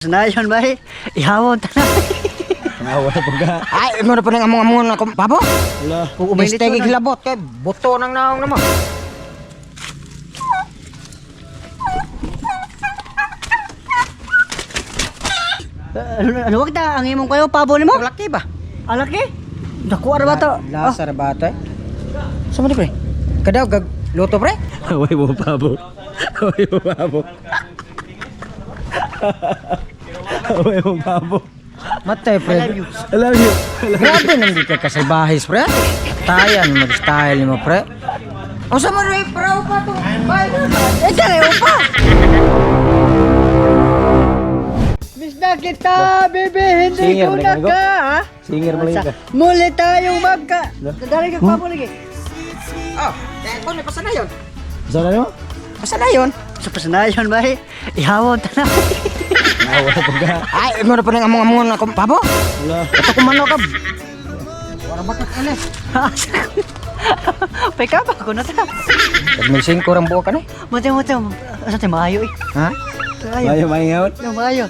Nayon ba? Ihawon ta na. Awa na pagka. Ay, mo na pa nang among-among na akong pabo. Wala. Kung umilit Mistake ko na. hilabot kay buto nang naong namo. Ano wag ta ang imong kayo pabo nimo? Laki ba? Alaki? Dako ara ba to? Lasa ra ba to? Eh? Sa man pre? Kadaw gag luto pre? Away mo pabo. Away mo pabo. Away mo pabo. Matay pre. I love you. Grabe nang di ka kasalbahis pre. Tayan mo style nimo pre. Unsa man rin pre pa to? Bye. Eh, kare pa. Miss na kita, baby, hindi Singer, ko na may ka. Ha? Singer mo lang ka. Muli tayong magka. Dali ka pabo lagi. Oh, kaya ko na pasa na yon. Saan na mo? Pasa na yon. Sa pasanayon ba? Ihawon ta na. Awa na pagka. Ay, mo na pa nang among-among na akong pabo. Wala. Ito kumano ka. Wala ba ka alis? Peka pa ko na ta. May singko rang buok ka na. Mate mate, asa tayo maayo eh. Ha? Maayo. Mayo maingaw. No, maayo.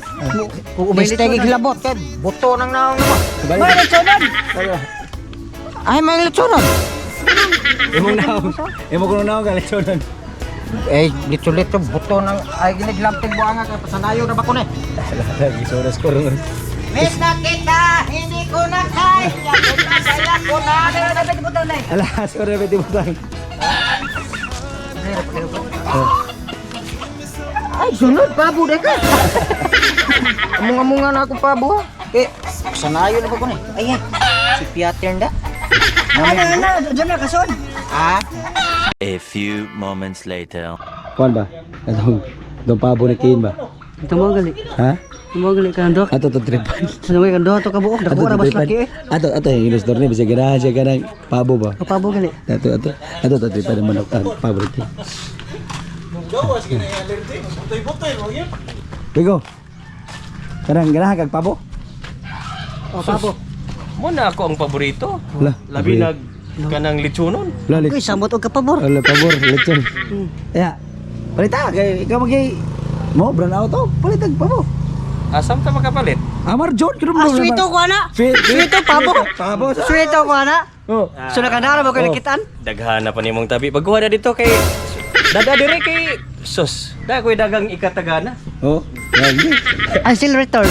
Kung umilit Mistake ko na. hilabot kay buto nang naong namo. May lechonan. Ay, may litsonon. Imong naong. Imo ko naong kalitsonon. Eh, litso-litso buto nang ay giniglamtig buanga kay pasanayo na ba ko ni. Lagi soras ko ron. Miss na kita, hindi ko na kaya. Kaya ko na. Ala, sorry pwede mo tang. Ay, sunod pabo de ka. Among-amonga na ako pabo. Ha. Eh, pasanayo na ba ko ni? Ay, si Piater da. Ano ano, diyan na kason. Ah, A few moments later. Kuan ba? Atong dong pabo na kin ba? Ito mo gali. Ha? Ito mo gali kanang duha. Ato to tripan. Ano mo kanang duha to kabuok dako ra bas laki eh. Ato ato yung ilus dorne bisa ganahan siya ganang pabo ba? Kapabo gali. Ato ato ato to tripan ng manok ang pabo rin. Bigo. Kanang ganahan kag pabo? Oh, pabo. Mo na ako ang paborito. Wala. Labi nag kanang litsunon. Wala. Uy, samot og kapabor. Wala pabor, lechon. Ya. Palita kay ikaw magay mo brand out to. Palitag pabo. Asam ta makapalit? Amar John kuno Ah, sweeto ko ana. Sweeto pabo. Pabo. Sweeto ko ana. Oh. So nakandara mo kay Oh. nakitaan? Daghan na pa nimong tabi. Pagkuha na dito kay dada dire kay sus. Da ko'y dagang ikatagana. Oh. Lagi. I still return.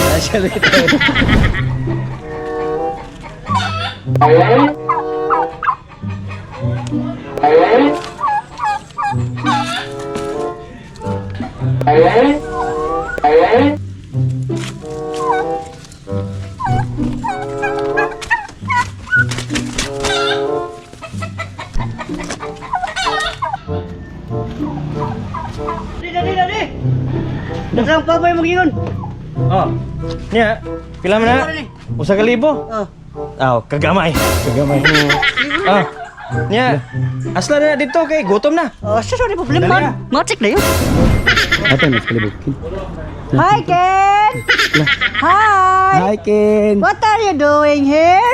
Dali, dali, dali. Daghang pabo yung magingon. Oh. Nya, pila man na? Usa ka libo. Oh. Aw, kagamay. Kagamay. Ah. Nya, asla na dito kay gutom na. Oh, sa sorry problema Dali man. ah. Matik na yun. Ato mas palibot. Hi, Ken. Hi. Hi Ken. What are you doing here?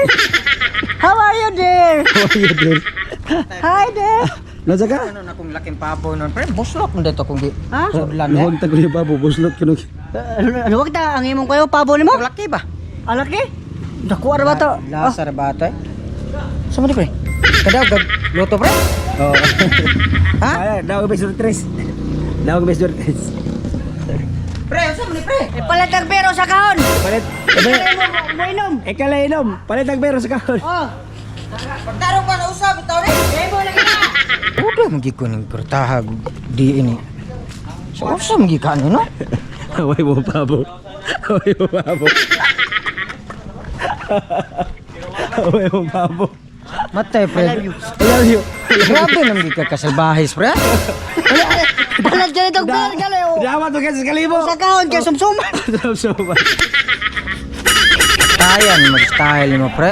How are you there? How are you doing? Hi there. Nasa ka? ano na akong laking pabo nun. Pre, buslot mo dito kung di. Ha? Sudlan eh. Luhong tag yung pabo, buslot kuno. Ano ano wag ta ang imong kayo pabo nimo? Laki ba? Alaki? Dako ara ba to? Lasa ra ba to? Eh? Sa man pre? Kadaw gag luto pre? Oh. Ha? Ay, daw bes tres. Daw bes tres. Pre, unsa man ni pre? Eh, palit ang pero sa kahon. Palit. Mo mo inom. Ikaw inom. Palit ang pero sa kahon. Oh. Pagtarong ka na usab itaw ni. Eh mo lagi na. Udah magi ko ning kertahag di ini. So unsa magi ka ni no? Away mo pabo. Away mo pabo. Away mo pabo. Matay pre. I love you. Grabe nang di ka kasalbahis pre. Palit ganito ang pera gali oh. Dapat to kasi kalibo. Sa kahon kay sumsuman. Sumsuman. Tayan mo style mo pre.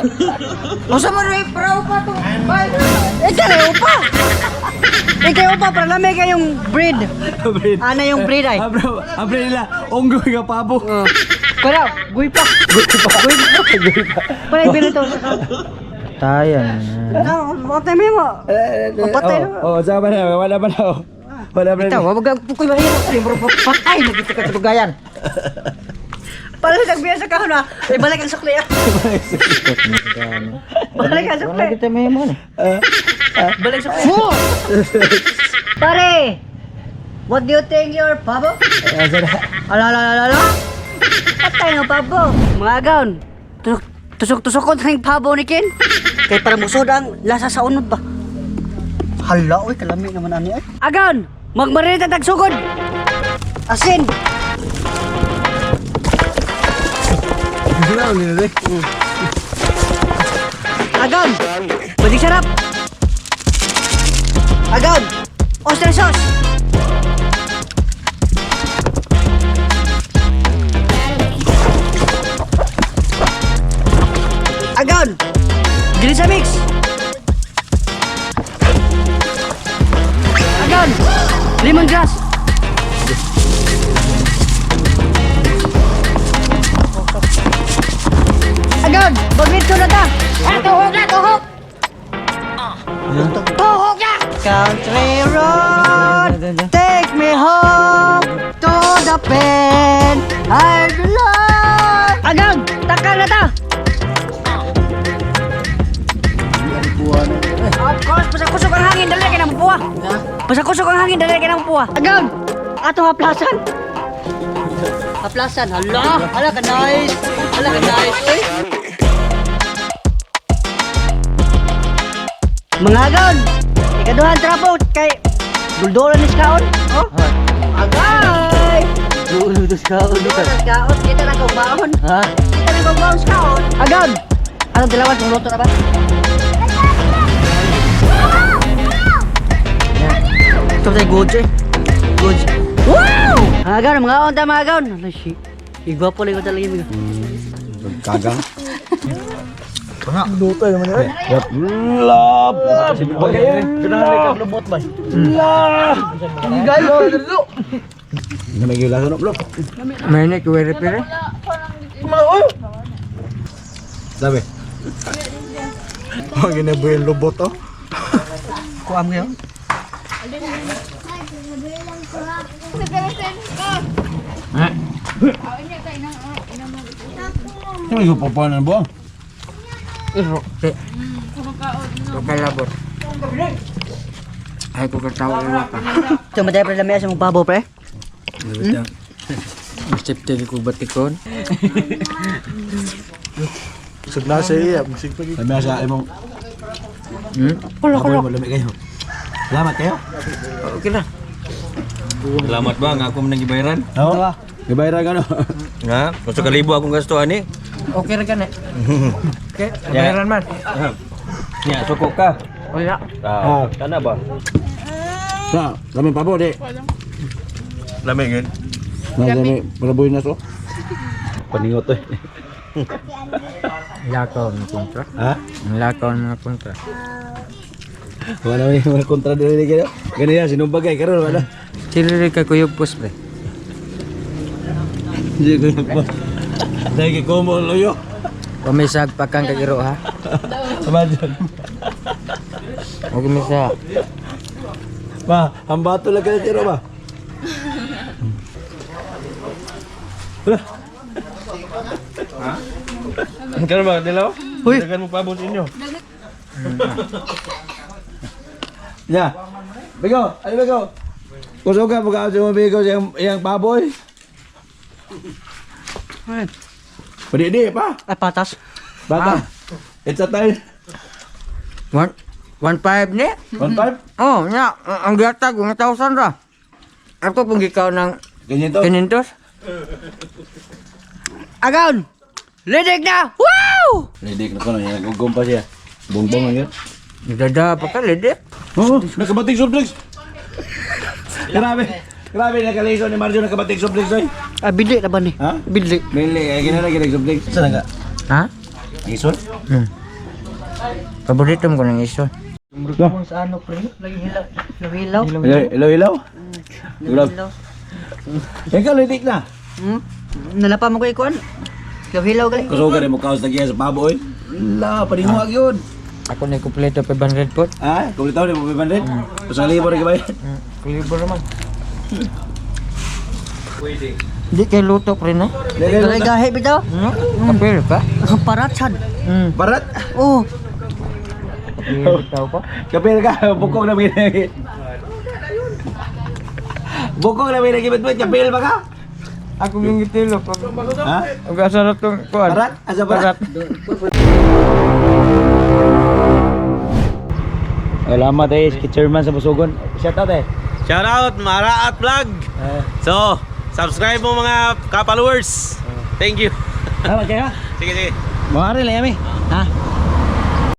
Unsa man ni pre pa to? Bye. Eh kay upa. Eh kay upa para lami kayong breed. Breed. Ana yung breed ay. Abro, abro nila. Unggoy ka pabo. Oh. Pero guy pa. Guy pa. Guy pa. Palit pero to sa kahon. Tayan. Ah, patay mo. Patay na. Oh, sama na. Wala pa na. Oh. Wala pa na. Itaw, wag ka pukoy mahimo pre, bro. Patay na kita ka sa dugayan. Palit ang biya sa kahon ha. Ibalik ang sukli ah. Balik ang sukli. Wala kita may mo ni. Balik sukli. Pare! What do you think your pabo? Asa na? Ala, ala, ala, ala. Patay nga pabo. Mga agaon. Tusok-tusok ko ng pabo ni Ken. Kay para musod ang lasa sa unod ba. Hala, oy, kalami naman ani ay. Agaon, magmarinate ang tagsugod. Asin. Agaon, magic sarap. Agaon, oyster sauce. Agaon, ginisa mix. Agaon, lemongrass. Agaon, bagmito na ta. Ah, tuhok na, tuhok. Tuhok na! Country road, take me home to the pen I belong. Agaon, takal na ta. Of course, pasakusok ang hangin, dali ka na mapuha. Pasakusok ang hangin, dali ka na mapuha. Agaon, ato haplasan. Haplasan, hala, hala ka nice. Hala ka nice, uy. Mga agaon, ikaduhan trapo kay duldulan ni kaon. Oh. Agay! Dulo sa kaon. Duldulan kaon, kita na kong baon. Ha? Kita na kong baon sa kaon. Agaon! Anong dalawan, tumuloto na ba? Ito tayo good eh. Good. Wow! Mga agaon, mga agaon ta, mga agaon. Ala, shit. Igwapo lang ko talaga yung Kagang. Luto naman eh. Love. Bagay. Ganahan ka lubot ba? Hindi may gila sa blok. May na kuwere pere. Sabi. Ang ginabuhin lubot oh. Kuam kayo. Ano yung papanan buang? Iro. Okay labor. Ay ko katawa iwa pa. Tumatay pre lamia sa mong pabo pre. Safety ko batikon. Sabi sa imong Hmm? Wala ko. Lamig kayo. Salamat kayo. Okay na. Salamat ba nga ako man gibayaran? Oo. Gibayra ka no. Ha? Gusto ka libo akong gasto ani. Okay ra ka na. Okay, bayaran man. Nya, suko ka. Wala. Ah, kana ba? Sa, kami pabo di. Lamig yun. Nagami paraboy na so. Paningot eh. Lakaw ng kontra. Ha? Lakaw ng kontra. Wala may mga kontra dili kayo. Ganyan sinumbagay karon wala. Sila ka kuyog pos pre. Hindi ko na Dahil kay Kumo loyo. Pamisag pa kang kagiro ha. Sama dyan. Huwag misa. Ma, ang bato lang kayo tiro ba? Wala. Karon ba dilaw? Uy. Dagan mo pabot inyo. Ya. Bigo, ano bigo? Kusog ka pagka sa mga bigo sa iyang baboy. Ay, Pwede pa. ay patas. Bata. It's a time. 1.5 ni? 1.5. Oh, nya, ang gatag 1,000 ra. Ako pong gikaw ng Ganyan to. 500. Agaon! Lidig na! Wow! Ready na ko na yan. Gugong pa siya. Bongbong lang yun. Dada pa ka lede. Oo, nakabating soft drinks. Grabe. Grabe, nakaliso ni Marjo nakabating soft drinks oy. Ah, bidli na ba ni? Ha? Bidli. Bili, ay ginana ginag soft drinks. Saan ka? Ha? Isol? Hmm. Paborito mo ko ng isol. Sa ano pre? Lagi hilaw. Ilaw, ilaw, ilaw. Ilaw. Ikaw, litik na. Hmm? Nalapa mo ko ikuan. Hilaw-hilaw gali. Kusog ka rin mo kaos na sa baboy. La, paninguag yun. Ako na kumpleto 500 po. Ha? Kumplito ni mo 500? Pasang libo rin kabayan. Kulibo naman. Pwede. Di kay luto pre na. Dili gahi bitaw. Kapil ka? Ang parat sad. Barat. Oh, Kapil tao ko. Kapil ka, bukong na minagi. Bukong na minagi, ba't kapil ba ka? Ako yung gitilo. Ha? Ang asa na itong kuan. Barat? Asa barat? Salamat eh, si chairman sa Busugon. Shout out eh. Shout out Maraat Vlog. So, subscribe mo mga ka-followers. Thank you. Salamat kayo. Sige, sige. Mga rin lang yami. Ha?